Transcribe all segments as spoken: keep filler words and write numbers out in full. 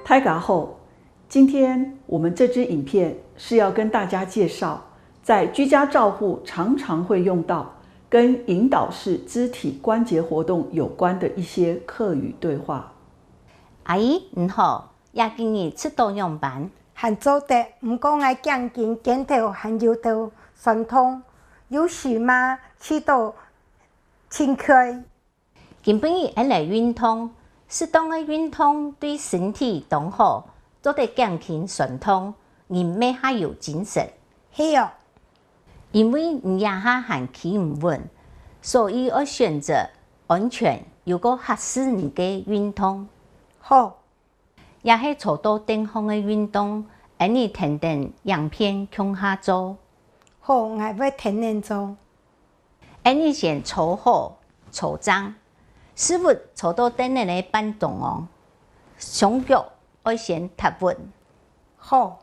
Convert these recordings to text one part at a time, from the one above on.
大家好，今天我们这支影片是要跟大家介绍，在居家照护常常会用到跟引导式肢体关节活动有关的一些客语对话。阿姨，你好，這幾日食到仰般？還做得，毋過𠊎頸根、肩頭還有兜痠痛，有時嘛，氣到 清氣。今晡日𠊎來運動，適當个運動對身體當好，做得減輕痠痛，人乜較有精神。係哦。因為你這下還企毋穩，所以愛選擇安全又過合適你个運動。好。 也係坐到凳項个運動，𠊎俚跈等影片共下做。好，𠊎會跈等做。𠊎俚先坐好、坐正，屎朏坐到凳仔个半中央，雙腳愛先踏穩。好。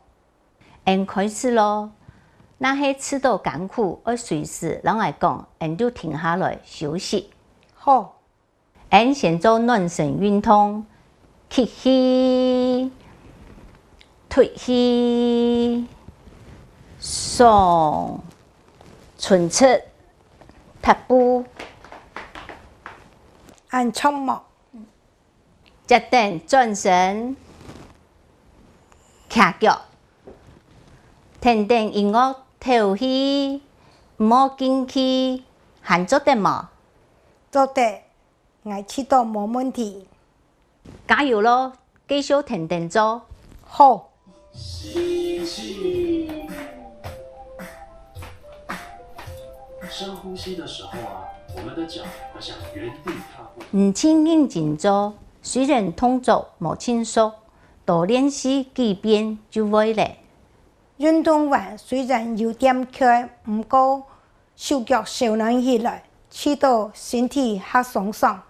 𠊎俚開始囉，若係試著艱苦，愛隨時摎𠊎講，𠊎俚就停下來休息。好。 𠊎俚先做暖身運動，吸氣、敨氣、鬆、伸直、踏步。恁著無？接等轉身，徛腳，跈等音樂敨氣，毋好噤氣，還做得無？做得。 𠊎試著無問題。加油囉，繼續跈等做。好。吸氣。深呼吸的时候啊，我们的脚要向原地踏步。毋盡認真做，雖然動作無盡熟，多練習幾遍就會了。運動完雖然有點𤸁，毋過 手腳燒暖起來，試著身體較鬆爽。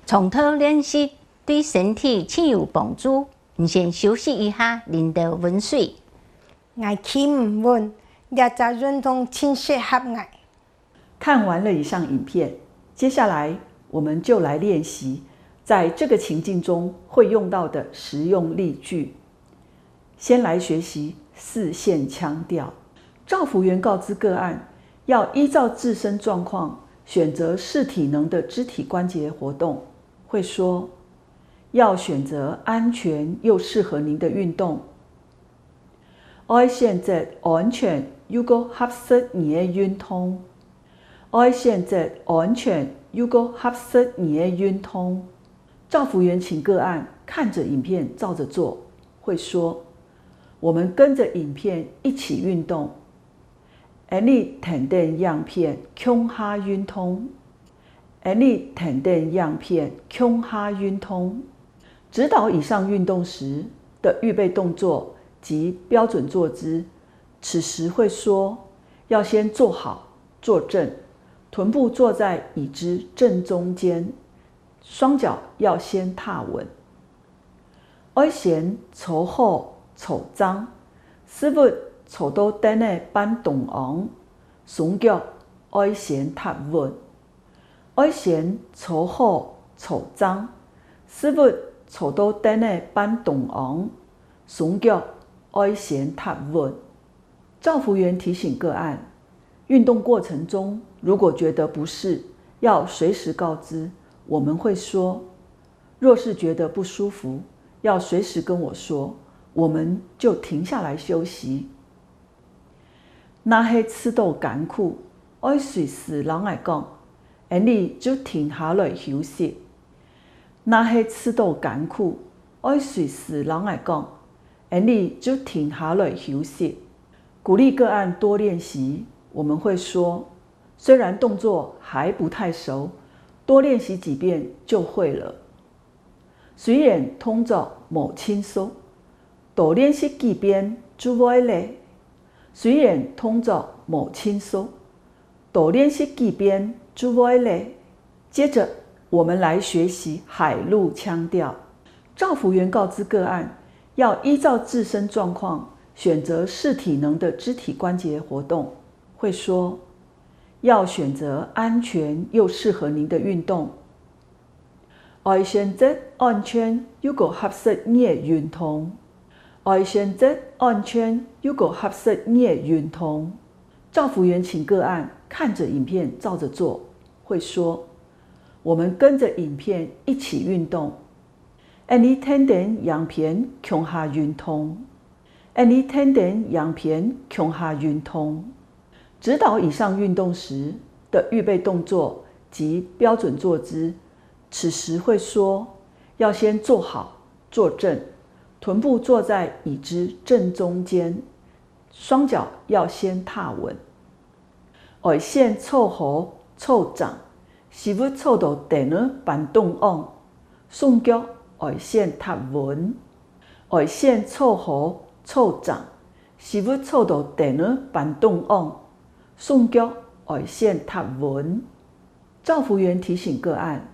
長透練習對身體盡有幫助，你先休息一下，啉兜溫水。𠊎企毋穩，這隻運動盡適合𠊎。看完了以上影片，接下来我们就来练习在这个情境中会用到的实用例句。先来学习四线腔调。照服员告知个案，要依照自身状况选择适体能的肢体关节活动，会说：要选择安全又适合您的运动。 愛選擇安全又過合適你个運動。愛選擇安全又過合適你个運動。照服員請個案看著影片照著做，會說：我們跟著影片一起運動。𠊎俚跈等影片共下運動。 𠊎俚跈等影片共下運動。指導以上運動時的預備動作及標準坐姿，此時會說：要先坐好、坐正，臀部坐在椅子正中間，雙腳要先踏穩。 愛先坐好坐正，屎朏坐到凳仔半中央，雙腳愛先踏穩。愛先坐好坐正，屎朏坐到凳仔半中央，雙腳愛先踏穩。 照服員提醒个案，运动过程中如果觉得不适，要随时告知，我们会说。若是觉得不舒服，要随时跟我说，我们就停下来休息。若係試著艱苦，愛随時摎𠊎講，𠊎俚就停下來休息。若係試著艱苦，愛随時摎𠊎講， 𠊎俚就停下來休息。鼓勵个案多練習，我們會說，雖然動作還不太熟，多練習幾遍就會了。雖然動作無盡熟，多練習幾遍就會了。雖然動作無盡熟， 多練習幾遍就會了。接著，我們來學習海陸腔調。照服員告知個案，要依照自身狀況選擇適體能的肢體關節活動，會說：要選擇安全又適合您的運動。愛選擇安全又過合適你个運動。愛選擇安全又過合適你个運動。照服員請個案看著影片照著做，會說：「我們跟著影片一起運動。」𫣆俚跈等影片共下運動。𫣆俚跈等影片共下運動。指導以上運動時的預備動作及標準坐姿，此時會說：「要先坐好，坐正，臀部坐在椅子正中間，雙腳要先踏穩。」愛先坐好坐正，屎朏坐到凳仔板中央，雙腳愛先踏穩。愛先坐好坐正，屎朏坐到凳仔板中央，雙腳愛先踏穩。照服員提醒個案，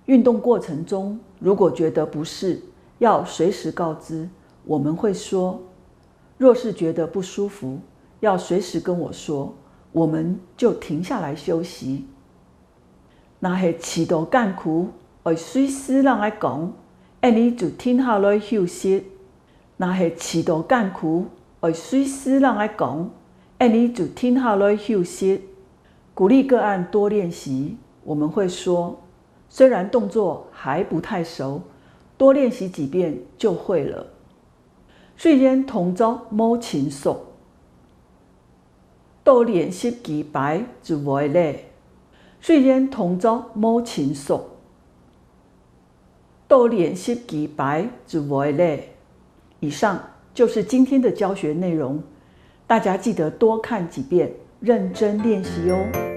運動過程中如果覺得不適，要隨時告知，我們會說。若是覺得不舒服，要隨時跟我說，我們就停下來休息。若係試著艱苦，愛隨時摎𠊎講，𫣆俚就停下來休息。若係試著艱苦，愛隨時摎𠊎講，𫣆俚就停下來休息。鼓勵個案多練習，我們會說，雖然動作還不太熟，多練習幾遍就會了。雖然動作無盡熟，多練習幾擺就會了。雖然動作無盡熟，多練習幾擺就會了。以上就是今天的教學內容，大家記得多看幾遍，認真練習哦。